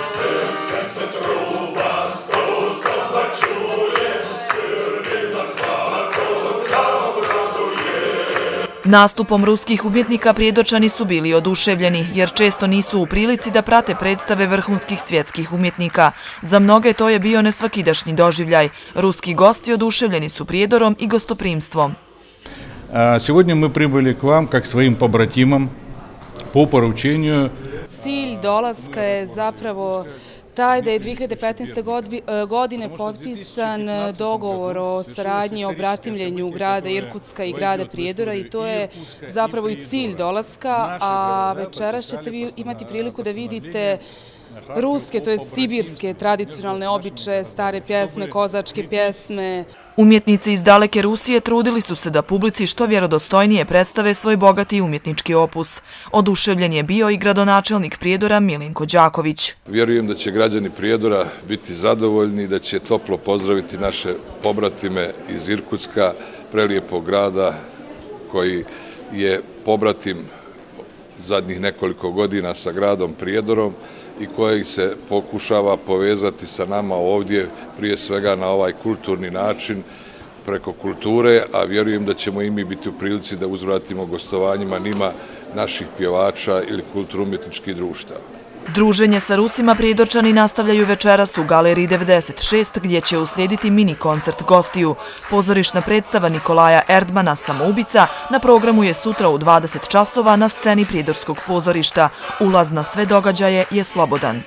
Srpska se truba s kosama čuje, Srbina svakog da obraduje. Nastupom ruskih umjetnika Prijedočani su bili oduševljeni, jer često nisu u prilici da prate predstave vrhunskih svjetskih umjetnika. Za mnoge to je bio nesvakidašnji doživljaj. Ruski gosti oduševljeni su Prijedorom i gostoprimstvom. Сегодня мы прибыли к вам как своим побратимам по поручению. Cilj dolaska je zapravo taj da je 2015. godine potpisan dogovor o saradnji o bratimljenju grada Irkutska i grada Prijedora i to je zapravo i cilj dolaska, a večeras ćete vi imati priliku da vidite ruske, to je sibirske tradicionalne običaje, stare pjesme, kozačke pjesme. Umjetnici iz daleke Rusije trudili su se da publici što vjerodostojnije predstave svoj bogati umjetnički opus. Oduševljen je bio i gradonačelnik Prijedora Milinko Đaković. Vjerujem da će građani Prijedora biti zadovoljni i da će toplo pozdraviti naše pobratime iz Irkutska, prelijepog grada koji je pobratim zadnjih nekoliko godina sa gradom Prijedorom i koji se pokušava povezati sa nama ovdje, prije svega na ovaj kulturni način, preko kulture, a vjerujem da ćemo i mi biti u prilici da uzvratimo gostovanjima njima naših pjevača ili kulturno-umjetničkih društava. Druženje sa Rusima Prijedočani nastavljaju večeras u Galeriji 96, gdje će uslijediti mini koncert gostiju. Pozorišna predstava Nikolaja Erdmana Samoubica na programu je sutra u 20 časova na sceni Prijedorskog pozorišta. Ulaz na sve događaje je slobodan.